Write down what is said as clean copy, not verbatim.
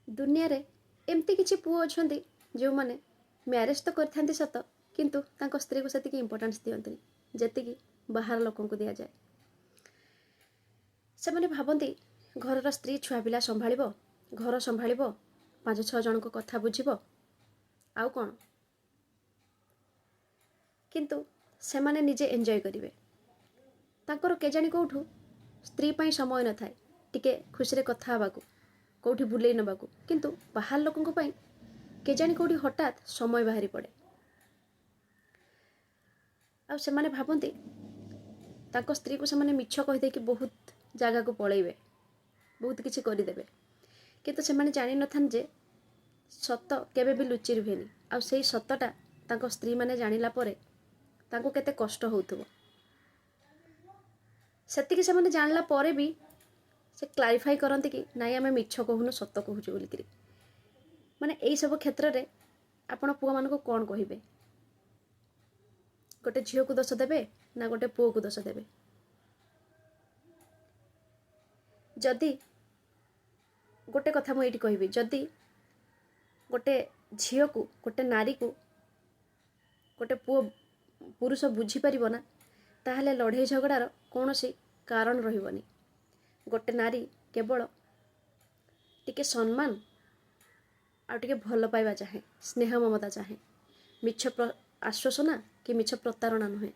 ଦୁନିଆରେ ଏମିତି କିଛି ପୁଅ ଅଛନ୍ତି, ଯେଉଁମାନେ ମ୍ୟାରେଜ୍ ତ କରିଥାନ୍ତି ସତ, କିନ୍ତୁ ତାଙ୍କ ସ୍ତ୍ରୀକୁ ସେତିକି ଇମ୍ପୋର୍ଟାନ୍ସ ଦିଅନ୍ତିନି ଯେତିକି ବାହାର ଲୋକଙ୍କୁ ଦିଆଯାଏ। ସେମାନେ ଭାବନ୍ତି ଘରର ସ୍ତ୍ରୀ ଛୁଆ ପିଲା ସମ୍ଭାଳିବ, ଘର ସମ୍ଭାଳିବ, ପାଞ୍ଚ ଛଅ ଜଣଙ୍କ କଥା ବୁଝିବ, ଆଉ କ'ଣ? କିନ୍ତୁ ସେମାନେ ନିଜେ ଏନ୍ଜୟ କରିବେ। ତାଙ୍କର କେଜାଣି କେଉଁଠୁ ସ୍ତ୍ରୀ ପାଇଁ ସମୟ ନଥାଏ, ଟିକେ ଖୁସିରେ କଥା ହେବାକୁ, କେଉଁଠି ବୁଲେଇ ନେବାକୁ। କିନ୍ତୁ ବାହାର ଲୋକଙ୍କ ପାଇଁ କେଜାଣି କେଉଁଠି ହଠାତ୍ ସମୟ ବାହାରି ପଡ଼େ। ଆଉ ସେମାନେ ଭାବନ୍ତି ତାଙ୍କ ସ୍ତ୍ରୀକୁ ସେମାନେ ମିଛ କହିଦେଇକି ବହୁତ ଜାଗାକୁ ପଳେଇବେ, ବହୁତ କିଛି କରିଦେବେ। କିନ୍ତୁ ସେମାନେ ଜାଣିନଥାନ୍ତି ଯେ ସତ କେବେ ବି ଲୁଚି ରୁହେନି। ଆଉ ସେଇ ସତଟା ତାଙ୍କ ସ୍ତ୍ରୀମାନେ ଜାଣିଲା ପରେ ତାଙ୍କୁ କେତେ କଷ୍ଟ ହେଉଥିବ, ସେତିକି ସେମାନେ ଜାଣିଲା ପରେ ବି ସେ କ୍ଲାରିଫାଇ କରନ୍ତି କି ନାଇଁ, ଆମେ ମିଛ କହୁନୁ, ସତ କହୁଛୁ ବୋଲିକିରି। ମାନେ ଏଇସବୁ କ୍ଷେତ୍ରରେ ଆପଣ ପୁଅମାନଙ୍କୁ କ'ଣ କହିବେ? ଗୋଟେ ଝିଅକୁ ଦୋଷ ଦେବେ ନା ଗୋଟେ ପୁଅକୁ ଦୋଷ ଦେବେ? ଯଦି ଗୋଟେ କଥା ମୁଁ ଏଇଠି କହିବି, ଯଦି ଗୋଟେ ଝିଅକୁ, ଗୋଟେ ନାରୀକୁ ଗୋଟେ ପୁଅ ପୁରୁଷ ବୁଝିପାରିବ ନା, ତାହେଲେ ଲଢ଼େଇ ଝଗଡ଼ାର କୌଣସି କାରଣ ରହିବନି। ଗୋଟେ ନାରୀ କେବଳ ଟିକେ ସମ୍ମାନ ଆଉ ଟିକେ ଭଲ ପାଇବା ଚାହେଁ, ସ୍ନେହ ମମତା ଚାହେଁ, ମିଛ ଆଶ୍ୱାସନା କି ମିଛ ପ୍ରତାରଣା ନୁହେଁ।